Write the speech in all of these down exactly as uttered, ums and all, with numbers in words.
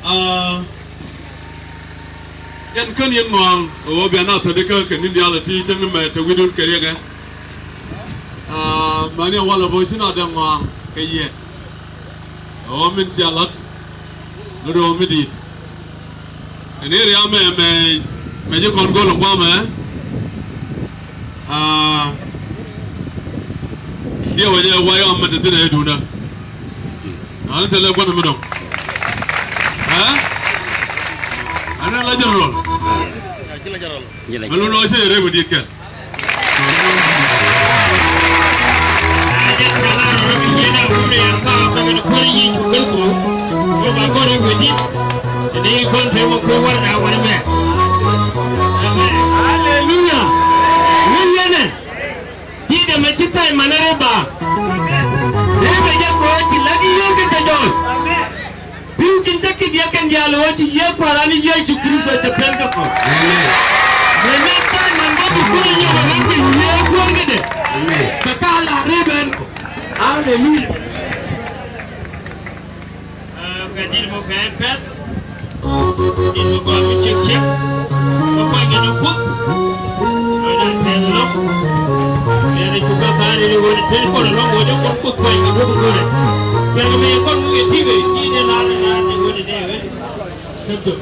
Aa, yɛn kän yɛn ŋɔaŋ ɛ ɣöö bia na thädikä kɛ ni̱n diaal ɛ ti cäŋ ni mɛ te wi̱dun kɛ riɛkɛ. Aa, mäni ɛ walɛ bä ci na dee ŋɔaŋ kɛ yɛ. Ɛ ɣöö min cia la̱t ni röö mi di̱i̱t. Ɛn area mɛ mɛ mɛ ji̱ kɔn go̱l ɛ guamɛ. Aa, diɛ wä jɛ wayɔ mɛ te thin ɛ duundä. Ani thilɛ gua̱n mi dɔ̱ŋ. Ɛ? Ani la general. Mɛ lun ɔ cɛ rep mi di̱i̱t kɛl. Hallelujah. Ŋun yɛnɛ. Ti dɛ mɛ ci Simon rɛ ba. Rɛ bɛ jɛ kɔɔ ci la di yɔr kɛ cɛ jɔɔn. Pi̱w tin te ki̱th yɛ kɛn diaal ɣöö ci Yiëë Kua̱ran ni Yecu Kritho cɛ pɛn kä kɔn. Amen. Mɛ ni Simon bä bi kun inyɔk ɛ ram kɛ Yiëë Kuäär kädɛ. Amen. Kɛ ka la rep ɛn kɔ. Hallelujah. Aa, kɛ di̱t mɔ kɛ pɛth. Di̱t mɔ kɔn mi ciek ciek. Mɔ kɔn kɛ ni kuth. Mɔ dan pɛth lɔk. Mɛ ni cukɛ tha̱a̱r ni ɣöö ni pɛn kɔn lɔk ɣöö jɛ kɔn kuth kɔn kɛ kuth kɔn. Kɛn kɛ mɛ kɔn mi kɛ ti̱i̱ kɛ ti̱i̱ dee la̱r ni la̱r ni ɣöö ni dee ɣöö ni. Cɛ jɔk.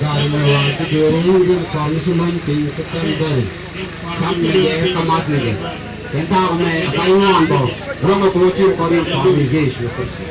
Gaari luaak ti duɔ̱ɔ̱r ŋun gin kɔn mi ci luny piny kä kɛn bɛl. Sam ni jɛ kä math ni jɛ. Kɛn ta̱a̱ kɛ mɛ a pay ŋuan bɔ. Ro̱ŋ a ko̱ tin kɔn in kɔn in Yecu Kritho.